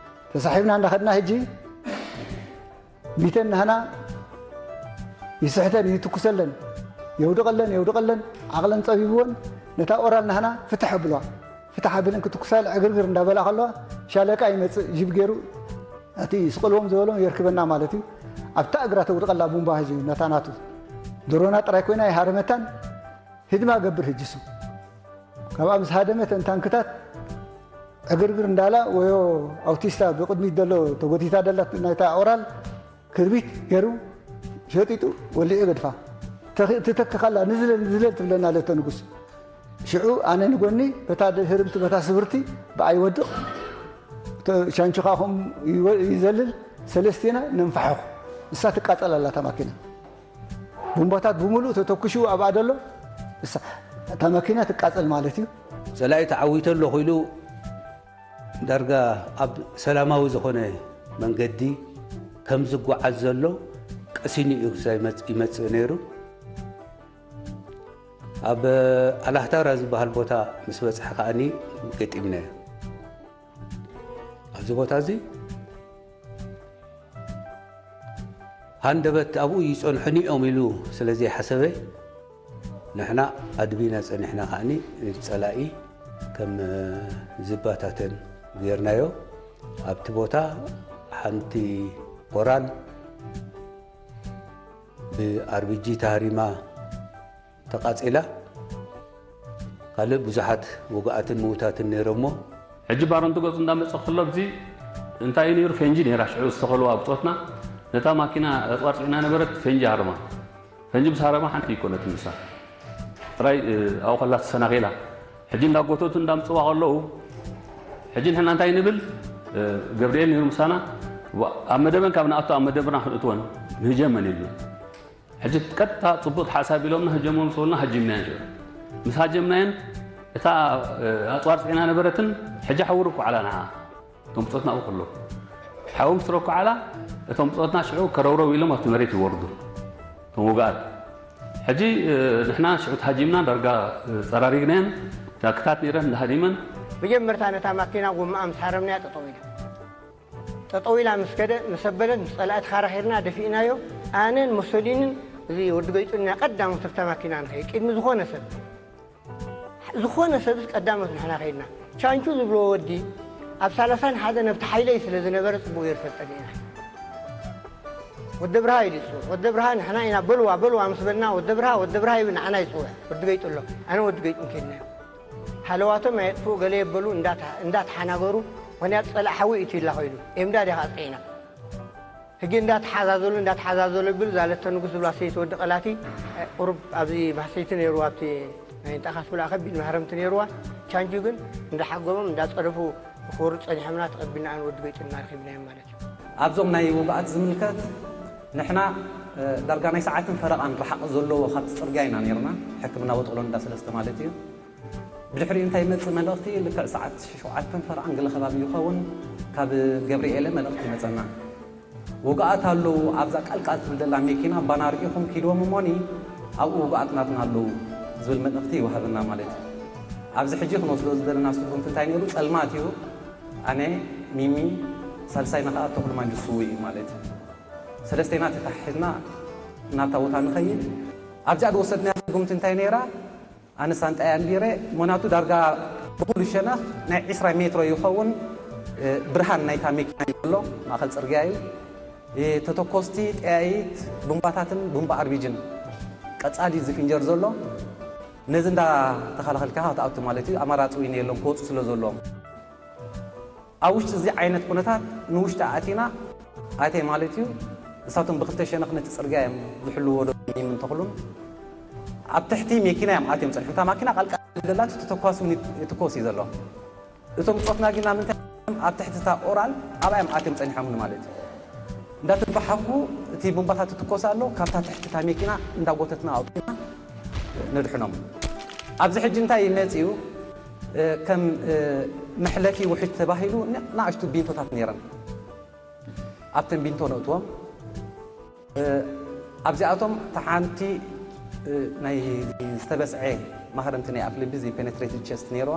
ተሳሒብና እንዳኸድና ሕጂ ቢተን ናህና ይስሕተን ይትኩሰለን፣ የውድቐለን፣ የውድቐለን፣ ዓቕለን ጸቢብወን፣ ነታ ኦራል ናህና ፍትሕ ኣብልዋ። ፍትሕ ኣብለን ክትኩሳ ዕግርግር እንዳበላ ከለዋ፣ ሻለቃ ይመጽእ፣ ጅብ ገይሩ፣ እቲ ስቕልዎም ዝበሎም የርክበና ማለት እዩ። ኣብታ እግራ ተውድቐላ ቡምባ ሒዙ ነታ ናቱ። ድሮና ጥራይ ኮይና ኣይሃረመታን፣ ህድማ ገብር ህጅሱ። ካብኣ ምስ ሃደመ፣ እተን ታንክታት ዕግርግር እንዳላ፣ ወዮ ኣውቲስታ ብቕድሚት ዘሎ ተጎቲታ ደላ ናይታ ኦራል ክርቢት ገይሩ ሸጢጡ ወሊዑ ገድፋ። ተኽ-፣ ትተክኻላ፣ "ንዝለል፣ ንዝለል" ትብለና ለተ ንጉስ። ሽዑ ኣነ ንጎኒ፣ በታ ድ-፣ ህርምቲ፣ በታ ስብርቲ ብኣይ ወድቕ፣ እተ-፣ ሻንቹኻ ኸም ይወ-፣ ይዘልል፣ ሰለስቴና ነንፋሕኹ። እሳ ትቃጸል ኣላ እታ ማኪና። ቡምባታት ብምሉእ ተተኩሹ ኣብኣ ደሎ፣ እሳ፣ እታ ማኪና ትቃጸል ማለት እዩ። ጸላኢ ተዓዊተ ኣለኹ ኢሉ ዳርጋ ኣብ ሰላማዊ ዝኾነ መንገዲ ከም ዝጓዓዝ ዘሎ ቀሲኑ እዩ ክሳብ ይመጽ-፣ ይመጽእ ነይሩ። ኣብ ኣላህታራ ዝበሃል ቦታ ምስ በጽሐ ከኣኒ ገጢምናዮ። ኣብዚ ቦታ እዚ ሃንደበት ኣብኡ ይጸንሑኒ እዮም ኢሉ ስለ ዘይሓሰበ፣ ንሕና ኣድቢና ጸኒሕና ከኣኒ ጸላኢ ከም ዝባታተን ጌርናዮ። ኣብቲ ቦታ ሓንቲ ኦራል ብኣርቢጂ ተሃሪማ ተቓጺላ። ካልእ ብዙሓት ውጉኣትን ምዉታትን ነይሮሞ። ሕጂ ባረንቱ ገጹ እንዳመጸ ከሎ፣ ኣብዚ እንታይ እዩ ነይሩ? ፈንጂ ነይራ፣ ሽዑ ዝተኸልዋ ብጾትና። ነታ ማኪና ኣጽዋር ጽዒና ነበረት፣ ፈንጂ ሃረማ። ፈንጂ ምስ ሃረማ ሓንቲ ይኮነትን ንሳ። ጥራይ፣ እ፣ ኣብኡ ከላ ተሰናኺላ። ሕጂ እንዳጎተቱ እንዳምጽዋ ከለዉ፣ ሕጂ ንሕና እንታይ ንብል? እ፣ ገብርኤል ነይሩ ምሳና። ዋ-፣ ኣብ መደበን ካብ ንኣቱ ኣብ መደብና ክንእትወን ንህጀመን ኢልና። ሕጂ ቀጥታ ጽቡቕ ሓሳብ ኢሎምና፣ ህጀሞም ምስ በሉና፣ ሃጂምናየን ሽዑ። ምስ ሃጀምናየን፣ እታ፣ እ፣ ኣጽዋር ጽዒና ነበረትን፣ ሕጂ ሓዊ ረኩዓላ ንዓ። እቶም ብጾትና ኣብኡ ከለዉ። ሓዊ ምስ ረኩዓላ፣ እቶም ብጾትና ሽዑ ከረውረው ኢሎም ኣብቲ መሬት ይወርዱ። እቶም ውግኣት። ሕጂ፣ እ፣ ንሕና ሽዑ ተሃጂምና፣ ዳርጋ፣ እ፣ ጸራሪግናየን፣ ታክታት ነይረን፣ እንዳሃዲመን። መጀመርታ ነታ ማኪና ጎማኣ ምስ ሃረምናያ ጠጠው ኢላ። ጠጠው ኢላ ምስ ከደ-፣ ምስ ኣበለት፣ ምስ ጸላእቲ ካራ ሒርና ደፊእናዮ። ኣነን ሞሶሊንን እዚ ወዲ ገይጡን ኢና ቀዳሞት ኣብታ ማኪና ንኸይድ፣ ቅድሚ ዝኾነ ሰብ። ዝኾነ ሰብስ ቀዳሞት ንሕና ከይድና። ቻንቹ ዝብሎ ወዲ ኣብ ሰላሳን ሓደን ኣብቲ ሓይለይ ስለ ዝነበረ ጽቡቕ ገይሩ ፈልጠኒ ኢና። ወዲ ብርሃ ኢሉ ይጽውዕ። ወዲ ብርሃ ንሕና ኢና በልዋ፣ በልዋ ምስ በልና፣ ወዲ ብርሃ፣ ወዲ ብርሃ ይብል ንዓና ይጽውዕ። ወዲ ገይጡ ኣሎ። ኣነ ወዲ ገይጡ ከይድና። ሃለዋቶም ኣየጥፍኡ ገለ የበሉ እንዳተ-፣ እንዳተሓናገሩ፣ ምኽንያቱ ጸላእ ሓዊ እዩ ኢላ ኮይሉ። ኤምዳድ እያ ጽዒና። ሕጂ እንዳተሓዛዘሉ፣ እንዳተሓዛዘሉ ይብል፣ ዛለተ ንጉስ ዝብላ ሰይቲ ወዲ ቀላቲ፣ ቁሩብ ኣብዚ ባህሰይቲ ነይሩ፣ ኣብቲ ናይ እንጣኻስ ብላ ከቢድ ማህረምቲ ነይሩዋ። ቻንቹ ግን እንዳሓጎሞም፣ እንዳጸደፉ ክወርዱ ጸኒሖምና፣ ተቐቢልና ኣነ ወዲ ገይጡ እናረኺብናዮም ማለት እዩ። ኣብዞም ናይ ውግኣት ዝምልከት ንሕና፣ እ፣ ዳርጋ ናይ ሰዓትን ፈረቓን ርሓቕ ዘለዎ ካብቲ ጽርግያ ኢና ነይርና፣ ሕክምና ወጥሎን እንዳ ሰለስተ ማለት እዩ። ብድሕሪኡ እንታይ ይመጽእ መልእኽቲ? ልክዕ ሰዓት ሸውዓተን ፈረቓን ገለ ከባቢ ይኸውን፣ ካብ ገብርኤለ መልእኽቲ ይመጸና። ውግኣት ኣለዉ፣ ኣብዛ ቀልቃል ትብል ዘላ መኪና ባና ርኢኹም ኪድዎም እሞኒ፣ ኣብኡ ውግኣት ናትና ኣለዉ ዝብል መልእኽቲ ይወሃበና ማለት እዩ። ኣብዚ ሕጂ ክንወስዶ ዝደለና ስጉምቲ እንታይ ነይሩ? ጸልማት እዩ። ኣነ፣ ሚሚ፣ ሳልሳይና ከኣ ተኽሉ ማንጁ ስዉእ እዩ ማለት እዩ። ሰለስተና ተታሒዝና ናብታ ቦታ ንኸይድ። ኣብዚኣ ዝወሰድናያ ስጉምቲ እንታይ ነይራ? ኣነ ሳንጣይ ኣንቢረ፣ ምኽንያቱ ዳርጋ ብኹሉ ሸነኽ ናይ ዕስራ ሜትሮ ይኸውን፣ እ፣ ብርሃን ናይታ መኪና እዩ ዘሎ፣ ማእከል ጽርግያ እዩ። እ፣ ተተኮስቲ ጠያይት ቡምባታትን ቡምባ ኣርቢጅን ቀጻሊ ዝፍንጀር ዘሎ። ነዚ እንዳተኸላኸልካ ክትኣቱ ማለት እዩ። ኣማራፂ እውን የሎም ክወፁ ስለ ዘለዎም። ኣብ ውሽጢ እዚ ዓይነት ኩነታት ንውሽጢ ኣቲና ኣትየ ማለት እዩ። እሳቶም ብክልተ ሸነኽ ነቲ ፅርግያ እዮም ዝሕልዎ ዶ እንተኽሉን ኣብ ትሕቲ መኪና እዮም ኣትዮም ፀኒሖም። እታ ማኪና ቃልቃል ደላ ተተኳሲ እውን ይትኮስ እዩ ዘሎ። እቶም ብፆትና ግን ናብ ምንታይ ኣብ ትሕቲ እታ ኦራል ኣብኣ እዮም ኣትዮም ፀኒሖም ማለት እዩ። እንዳተባሓኩ እቲ ቡምባታት ትትኮስ ኣሎ። ካብታ ትሕቲ እታ መኪና እንዳጎተትና ኣውፅና ነድሕኖም። ኣብዚ ሕጂ እንታይ ይመፅ እዩ? ከም መሕለፊ ውሕጅ ተባሂሉ ንኣሽቱ ቢንቶታት ነይረን። ኣብተን ቢንቶ ነእትዎም። ኣብዚኣቶም እታ ሓንቲ ናይ ዝተበስዐ ማህረምቲ ናይ ኣፍልቢ እዚ ፔኔትሬትድ ቸስት ነይርዋ።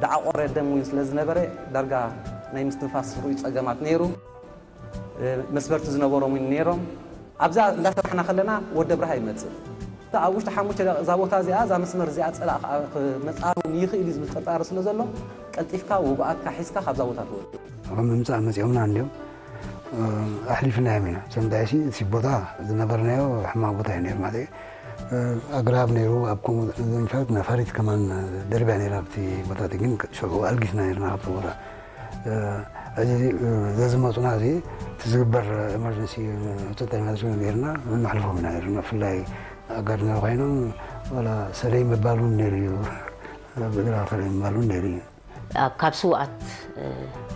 ዳዓቆረ ደም እውን ስለ ዝነበረ ዳርጋ ናይ ምስትንፋስ ርኡይ ፀገማት ነይሩ። መስበርቲ ዝነበሮም እውን ነይሮም። ኣብዛ እንዳሰራሕና ከለና ወዲ ኣብርሃ ይመፅእ። ኣብ ውሽጢ ሓሙሽተ ደቂቕ እዛ ቦታ እዚኣ እዛ መስመር እዚኣ ፀላእ ከዓ ክመፅኣ እውን ይኽእል እዩ ዝብል ጥርጣረ ስለ ዘሎ ቀልጢፍካ ውጉኣትካ ሒዝካ ካብዛ ቦታ ትወፅእ። ካብ ምምፃእ መፂኦምና እንዲዮም ኣሕሊፍናዮም ኢና። ሰምዳይሲ እቲ ቦታ ዝነበርናዮ ሕማቕ ቦታ እዩ ነይሩ ማለት እዩ። ኣግራብ ነይሩ ኣብ ከምኡ ንፋት ነፋሪት ከማን ደርብያ ነይራ ኣብቲ ቦታ ግን ሽዑ ኣልጊስና ነርና ካብቲ ቦታ። እዚ ዘዝመፁና እዚ እቲ ዝግበር ኤመርጀንሲ ህፁፅ ናይ ማለት ነርና ነሕልፎም ኢና ነርና። ብፍላይ ኣጋድመ ኮይኖም ዋላ ሰለይ ምባል እውን ነይሩ እዩ። ብእግራ ሰለይ ምባል እውን ነይሩ እዩ። ኣብ ካብ ስውኣት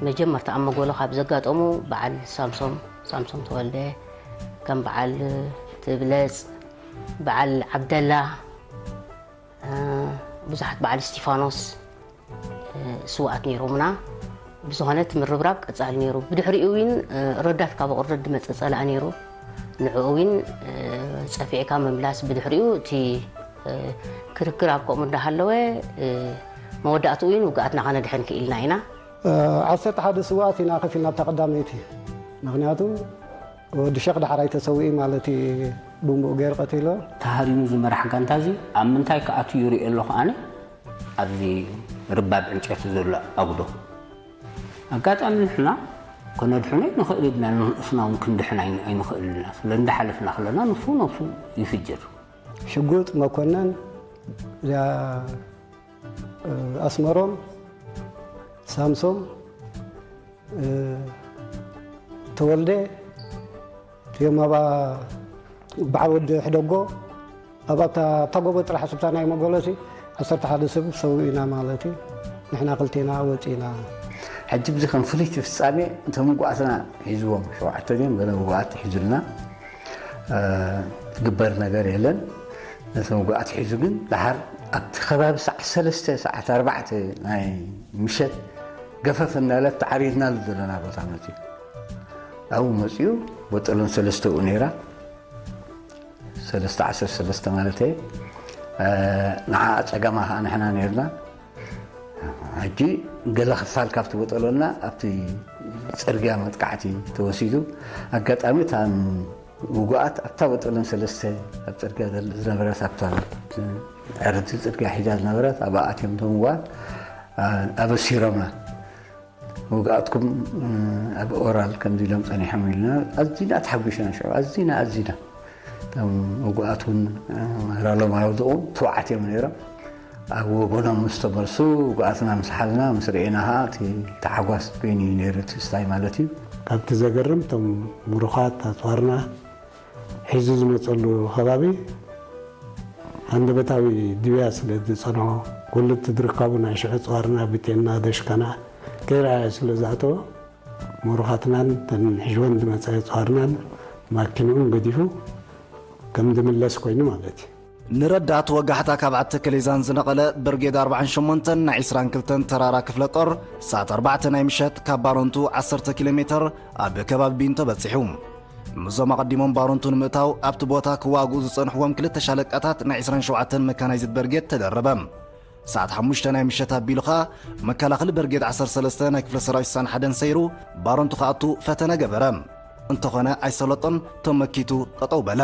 መጀመርታ ኣብ መጎሎ ካብ ዘጋጠሙ በዓል ሳምሶም ሳምሶም ተወልደ፣ ከም በዓል ትብለፅ፣ በዓል ዓብደላ፣ ብዙሓት በዓል እስቲፋኖስ ስውኣት ነይሮምና። ብዝኾነ እቲ ምርብራብ ቀፃሊ ነይሩ። ብድሕሪኡ እውን ረዳት ካብ ኣቑርደት ዝመፀ ፀላእ ነይሩ። ንዕኡ እውን ፀፊዕካ ምምላስ ብድሕሪኡ እቲ ክርክር ኣብ ከምኡ እንዳሃለወ መወዳእትኡ እውን ውግኣትና ከነድሕን ክኢልና ኢና። ዓሰርተ ሓደ ስውኣት ኢና ከፊልና ኣብታ ቀዳመይቲ። ምክንያቱ ወዲ ሸኽ ዳሕራይ ተሰዊኡ ማለት እዩ። ብእምብኡ ገይሩ ቀቲሎ። ተሃሪሙ ዝመራሕ ጋንታ እዚ ኣብ ምንታይ ክኣቱ ይሪኦ ኣለኹ ኣነ ኣብዚ ርባብ ዕንጨቲ ዘሎ ኣጉዶ። ኣጋጣሚ ንሕና ከነድሕኖ ኣይንኽእል ኢና፣ ንርእስና እውን ክንድሕን ኣይን-፣ ኣይንኽእል ኢና። ስለ እንዳሓለፍና ከለና ንሱ ነብሱ ይፍጅር። ሽጉጥ መኮነን፣ እዚኣ፣ እ፣ ኣስመሮም፣ ሳምሶም፣ እ፣ ተወልደ፣ እቲኦም ኣብኣ በዓል ወዲ ሕደጎ፣ ኣብ ኣብታ፣ ኣብታ ጎቦ ጥራሕ ስብታ ናይ መጎለሲ ዓሰርተ ሓደ ሰብ ሰዊእና ማለት እዩ። ንሕና ክልቴና ወፂና። ሕጂ ብዚ ከም ፍልይቲ ፍጻሜ እቶም ውጉኣትና ሒዝዎም፣ ሸውዓተ ድዮም ገለ ውጉኣት ሒዙልና፣ እ፣ ዝግበር ነገር የለን። ነቶም ውጉኣት ሒዙ ግን ደሓር ኣብቲ ከባቢ ሰዓት ሰለስተ፣ ሰዓት ኣርባዕተ ናይ ምሸት ገፈፍ እናለት ተዓሪድናሉ ዘለና ቦታ መፅዩ። ኣብኡ መፅዩ፣ ቦጠሎን ሰለስተኡ ነይራ። ሰለስተ ዓሰርተ ሰለስተ ማለት እየ። እ፣ ንዓ ጸገማ ኸዓ ንሕና ነርና። ሕጂ ገለ ክፋል ካብቲ ቦጠሎና ኣብቲ ጽርግያ መጥቃዕቲ ተወሲዱ። ኣጋጣሚ እታ ውጉኣት ኣብታ ቦጠሎን ሰለስተ ኣብ ጽርግያ ዘል-፣ ዝነበረት ኣብታ ዕርዲ ጽርግያ ሒዛ ዝነበረት ኣብኣ ኣትዮም እቶም ውጉኣት፣ እ፣ ኣበሲሮምና። ውግኣትኩም፣ እ፣ ኣብ ኦራል ከምዚ ኢሎም ጸኒሖም ኢልና ኣዝና ተሓጒስና። ሽዑ ኣዝና፣ ኣዝና። እቶም ውጉኣት እውን፣ እ፣ ራሎም ኣውድቑ ትውዓት እዮም ነይሮም። ኣብ ወገኖም ምስ ተመልሱ ውጉኣትና ምስ ሓልና፣ ምስ ርኤና ኸዓ እቲ ታሕጓስ በይኑ እዩ ነይሩ እቲ ስታይ ማለት እዩ። ካብቲ ዘገርም እቶም ምሩኻት ኣጽዋርና ሒዙ ዝመጸሉ ከባቢ ሃንደበታዊ ድብያ ስለ ዝጸንሖ፣ ኩሉ እቲ ዝርከቡ ናይ ሽዑ ኣጽዋርና፣ ብቴና፣ ደሽካና ከይረኣየ ስለ ዝኣተወ፣ ምሩኻትናን እተን ሒዝወን ዝመጸ ኣጽዋርናን ማኪንኡን ገዲፉ ከም ዝምለስ ኮይኑ ማለት እዩ። ንረዳት ወጋሕታ ካብ ዓዲ ተከሌዛን ዝነቐለ ብርጌድ ኣርባዓን ሸሞንተን ናይ ዕስራን ክልተን ተራራ ክፍለ ጦር ሰዓት ኣርባዕተ ናይ ምሸት ካብ ባረንቱ ዓሰርተ ኪሎ ሜትር ኣብ ከባቢ ቢንቶ በጺሑ። ምስዞም ኣቐዲሞም ባረንቱ ንምእታው ኣብቲ ቦታ ክዋግኡ ዝጸንሕዎም ክልተ ሻለቃታት ናይ ዕስራን ሸውዓተን መካናይዝድ በርጌድ ተደረበ። ሰዓት ሓሙሽተ ናይ ምሸት ኣቢሉ ኸኣ መከላኸሊ በርጌድ ዓሰርተ ሰለስተ ናይ ክፍለ ሰራዊት ስሳን ሓደን ሰይሩ ባረንቱ ክኣቱ ፈተነ ገበረ። እንተኾነ ኣይሰለጦን፣ ተመኪቱ ጠጠው በለ።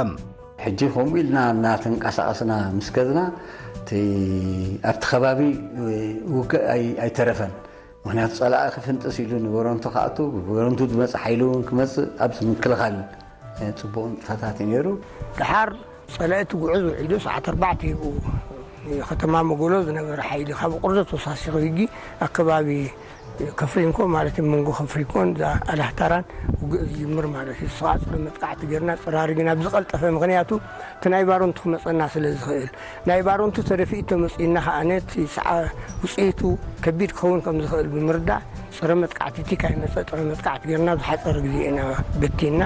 ሕጂ ከምኡ ኢልና እናተንቀሳቐስና ምስ ከድና፣ እቲ ኣብቲ ከባቢ ውግእ ኣይ-፣ ኣይተረፈን። ምኽንያቱ ጸላኢ ክፍንጥስ ኢሉ ንበረንቱ ክኣቱ፣ ብበረንቱ ዝመጽእ ሓይሊ እውን ክመጽእ ኣብዚ ምክልኻል እዩ። ጽቡቕ ንጥፈታት እዩ ነይሩ። ደሓር ጸላኢ እቲ ጉዕዝ ውዒሉ ሰዓት ኣርባዕተ ይብኡ ከተማ መጎሎ ዝነበረ ሓይሊ ካብ ቁርዘት ተወሳሲኹ ሕጂ ኣከባቢ ከፍሪንኮ ማለት እዩ፣ መንጎ ከፍሪንኮን እዛ ኣላህታራን ውግእ ዝጅምር ማለት እዩ። ንሱ ከዓ ጽረ መጥቃዕቲ ጌርና፣ ጽራሪ ግን ኣብ ዝቐልጠፈ፣ ምኽንያቱ እቲ ናይ ባሮንቱ ክመጸና ስለ ዝኽእል፣ ናይ ባሮንቱ ተደፊኡ ተመጺእና ከዓ ነቲ ሰዓ ውፅኢቱ ከቢድ ክኸውን ከም ዝኽእል ብምርዳእ፣ ጽረ መጥቃዕቲ እቲ ካይመጸ ጽረ መጥቃዕቲ ጌርና ብዝሓጸረ ግዜ ኢና በቲና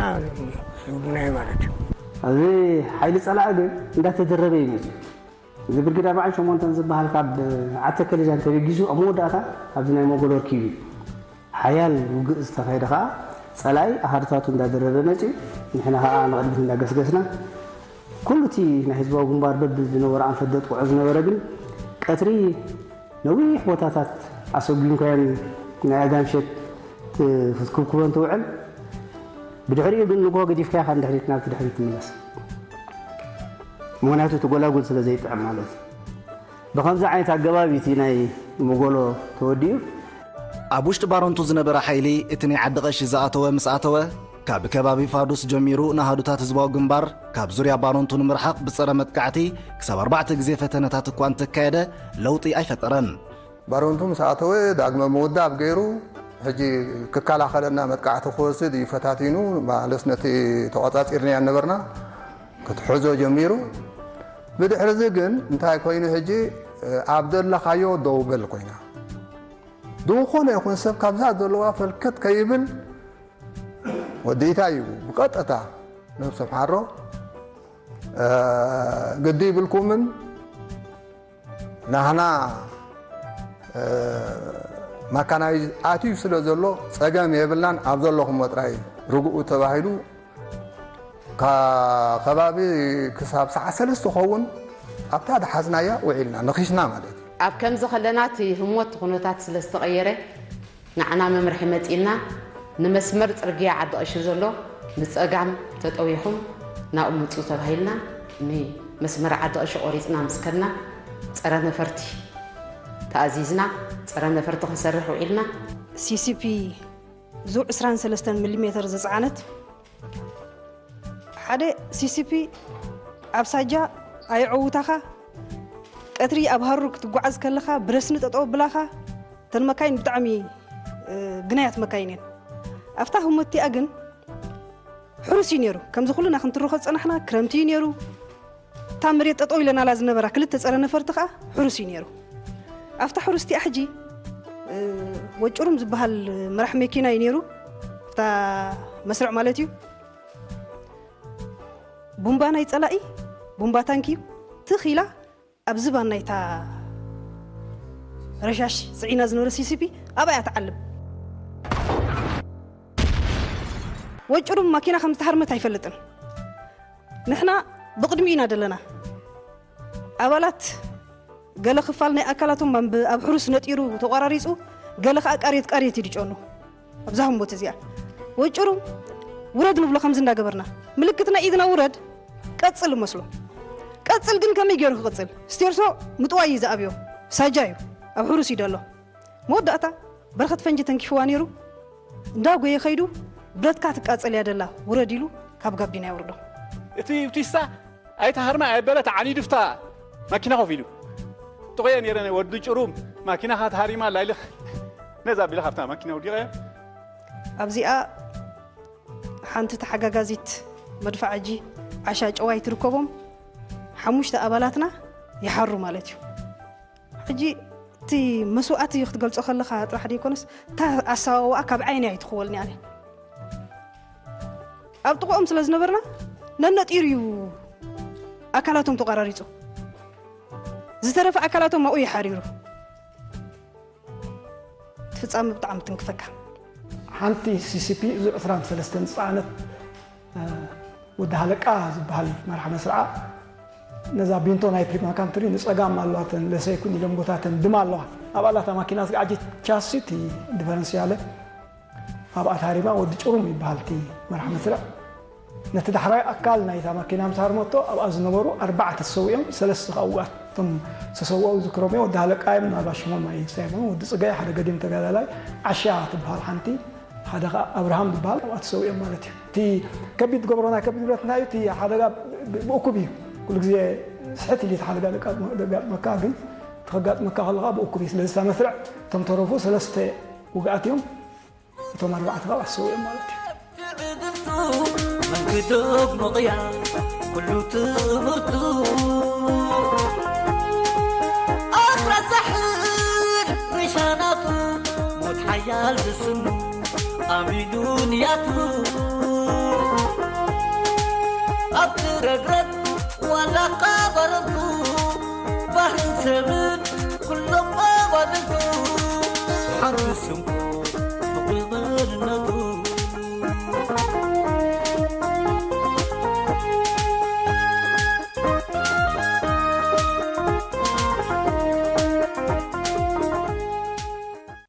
ህዝቡና ማለት እዩ። ኣብዚ ሓይሊ ጸላኢ ግን እንዳተደረበ እዩ መጺኡ። እዚ ብርጌድ ኣርባዓን ሸሞንተን ዝበሃል ካብ ዓተከሊጃን ተበጊሱ ኣብ መወዳእታ ኣብዚ ናይ መጎሎ ርኪቡ እዩ። ሓያል ውግእ ዝተኻየደ ኸዓ ጸላኢ ኣሃዱታቱ እንዳደረበ መጺኡ፣ ንሕና ኸዓ ንቕድሚት እንዳገስገስና፣ ኩሉ እቲ ናይ ህዝባዊ ግንባር በብ ዝነበሮ ኣንፈት ደጥቅዖ ዝነበረ ግን ቀትሪ ነዊሕ ቦታታት ኣሰጒምካዮን ናይ ኣጋምሸት ክትኩብኩበን ትውዕል። ብድሕሪኡ ግን ንግሆ ገዲፍካ ኢኻ ንድሕሪት ናብቲ ድሕሪት ትምለስ። ምኽንያቱ እቲ ጎላጉል ስለ ዘይጥዕም ማለት እዩ። ብኸምዚ ዓይነት ኣገባብ እዩ እቲ ናይ መጎሎ ተወዲኡ። ኣብ ውሽጢ ባረንቱ ዝነበረ ሓይሊ እቲ ናይ ዓዲ ቐሺ ዝኣተወ ምስ ኣተወ፣ ካብ ከባቢ ፋዱስ ጀሚሩ ንኣሃዱታት ህዝባዊ ግንባር ካብ ዙርያ ባረንቱ ንምርሓቕ ብጸረ መጥቃዕቲ ክሳብ ኣርባዕተ ግዜ ፈተነታት እኳ እንተካየደ ለውጢ ኣይፈጠረን። ባረንቱ ምስ ኣተወ ዳግመ ምውዳብ ገይሩ ሕጂ ክከላኸለና መጥቃዕቲ ክወስድ እዩ ፈታቲኑ። ማለት ነቲ ተቖጻጺርናዮ ነበርና ክትሕዞ ጀሚሩ። ብድሕሪ እዚ ግን እንታይ ኮይኑ ሕጂ ኣብ ዘለኻዮ ደው በል ኮይና። ዝኾነ ይኹን ሰብ ካብዛ ዘለዋ ፈልከት ከይብል ወዲታ እዩ ብቐጥታ ነብሶም ሓሮ ግዲ ይብልኩምን ናህና ማካናይዝ ኣትዩ ስለ ዘሎ ጸገም የብልናን ኣብ ዘለኹም ጥራይ ርግኡ ተባሂሉ ካ-፣ ከባቢ ክሳብ ሰዓት ሰለስተ ክኸውን ኣብታ ድሓዝናያ ውዒልና፣ ነኺስና ማለት እዩ። ኣብ ከምዚ ከለና እቲ ህሞት ኩነታት ስለ ዝተቐየረ፣ ንዓና መምርሒ መጺእና፣ ንመስመር ጽርግያ ዓዲ ቀሺ ዘሎ ብጸጋም ተጠዊኹም ናብኡ ምጹ ተባሂልና፣ ንመስመር ዓዲ ቀሺ ቆሪጽና ምስ ከድና፣ ጸረ ነፈርቲ ተኣዚዝና፣ ጸረ ነፈርቲ ክንሰርሕ ውዒልና። ሲ ሲ ፒ ዙ ዕስራን ሰለስተን ሚሊሜተር ዝጸዓነት ሓደ ሲ ሲ ፒ ኣብ ሳጃ ኣየዐውታኻ፣ ቀትሪ ኣብ ሃሩር ክትጓዓዝ ከለኻ ብረስኒ ጠጠው ብላኻ። እተን መካይን ብጣዕሚ፣ እ፣ ግናያት መካይን እየን። ኣብታ ህሞት እቲኣ ግን ሕሩስ እዩ ነይሩ። ከምዚ ኩልና ክንትርኾ ዝጸናሕና ክረምቲ እዩ ነይሩ። እታ መሬት ጠጠው ኢለናላ ዝነበራ ክልተ ጸረ ነፈርቲ ከኣ ሕሩስ እዩ ነይሩ። ኣብታ ሕሩስ እቲኣ ሕጂ፣ እ፣ ወጭሩም ዝበሃል መራሕ መኪና እዩ ነይሩ። ኣብታ መስርዕ ማለት እዩ። ቡምባ ናይ ጸላኢ፣ ቡምባ ታንኪ እዩ። ትኽ ኢላ ኣብ ዝባን ናይታ ረሻሽ ጽዒና ዝነበረ ሲ ሲ ፒ ኣብኣ እያ ትዓልብ። ወጭሩም ማኪና ከም ዝተሃርመት ኣይፈልጥን። ንሕና ብቕድሚኡ ኢና ደለና። ኣባላት ገለ ክፋል ናይ ኣካላቶም ኣብ፣ ኣብ ሕሩስ ነጢሩ ተቋራሪጹ፣ ገለ ከኣ ቃርየት ቃርየት እዩ ድጨኑ። ኣብዛ ህሞት እዚኣ ወጭሩ ውረድ ንብሎ ከምዚ እንዳገበርና፣ ምልክት ናይ ኢድና ውረድ፣ ቀጽል መስሎ። ቀጽል ግን ከመይ ገይሩ ክቕጽል? ስቴርሶ ምጥዋይ እዩ ዝኣብዮ። ሳጃ እዩ። ኣብ ሕሩስ እዩ ደሎ። መወዳእታ በረኸት ፈንጂ ተንኪፍዋ ነይሩ። እንዳጎየ ከይዱ፣ "ብረትካ ትቃጸል እያ ደላ፣ ውረድ" ኢሉ ካብ ጋቢና የውርዶ። እቲ ብቲስታ ኣይትሃርማ ኣየበለ፣ ተዓኒዱ ፍታ ማኪና ኮፍ ኢሉ። ጥቑየ ነይረ፣ "ወዲ ጭሩም፣ ማኪናኻ ተሃሪማ ኣላ" ኢለ ነዛ ኣቢለ ካብታ ማኪና ወዲቐ። ኣብዚኣ ሓንቲ ተሓጋጋዚት መድፋዕ ሕጂ ዓሻ ጨዋይ ትርከቦም፣ ሓሙሽተ ኣባላትና ይሓሩ ማለት እዩ። ሕጂ እቲ መስዋእቲ ክትገልጾ ከለኻ ጥራሕ ደይኮነስ፣ እታ ኣሰዋውኣ ካብ ዓይኒ ኣይትኽወልኒ ኣነ። ኣብ ጥቕኦም ስለ ዝነበርና፣ ነነጢሩ እዩ ኣካላቶም ተቋራሪጹ። ዝተረፈ ኣካላቶም ኣብኡ እዩ ሓሪሩ። እቲ ፍጻመ ብጣዕሚ ትንክፈካ። ሓንቲ ሲ ሲ ፒ ዙ ዕስራን ሰለስተን ዝጸዓነት፣ እ፣ ወዲ ሃለቃ ዝበሃል መርሓ መስርዓ፣ ነዛ ቢንቶ ናይ ፕሪማ ካንትሪ ንጸጋም ኣለዋ፣ እተን ለሰይኩን ኢሎም ጎታተን ድማ ኣለዋ። ኣብኣ ኣላታ ማኪና ዝግዓጀት ቻሲ፣ እቲ ዲፈረንስያለ ኣብኣ ታሪማ። ወዲ ጭሩም ይበሃል እቲ መርሓ መስርዕ። ነቲ ዳሕራይ ኣካል ናይታ ማኪና ምስ ሃርመቶ፣ ኣብኣ ዝነበሩ ኣርባዕተ ተሰዊኦም፣ ሰለስተ ከኣ ውጉኣት። እቶም ዝተሰውኡ ዝክሮም እዮም፣ ወዲ ሃለቃ እዮም፣ ምናልባት ሽሞም ኣይሳይቦም። ወዲ ጽጋይ ሓደ ገዲም ተጋዳላይ፣ ዓሻ ትበሃል ሓንቲ፣ ሓደ ከኣ ኣብርሃም ዝበሃል፣ ኣብኣ ተሰዊኦም ማለት እዩ። እቲ ከቢድ ዝገብሮ ናይ ከቢድ ንብረት እንታይ እዩ? እቲ ሓደጋ ብ-፣ ብእኩብ እዩ። ኩሉ ግዜ ስሕት ኢሉ ሓደ ጋር ደጋጥመካ፣ ግን ተጋጥመካ ከለኻ ብእኩብ እዩ። ስለዚ እታ መስርዕ እቶም ተረፉ ሰለስተ ውግኣት እዮም፣ እቶም ኣርባዕተ ካብ ኣሰው እዮም ማለት እዩ። ትዕድልቱ መንግዶ ምቕያ ኩሉ ትምህርቱ ኣስራሳሕን ሪሻናቱ ሞት ሓያል ዝስኑ ኣሚኑ ንያቱ ኣብቲ ረግረግ ዋላ ካበረቱ ባህርን ሰብ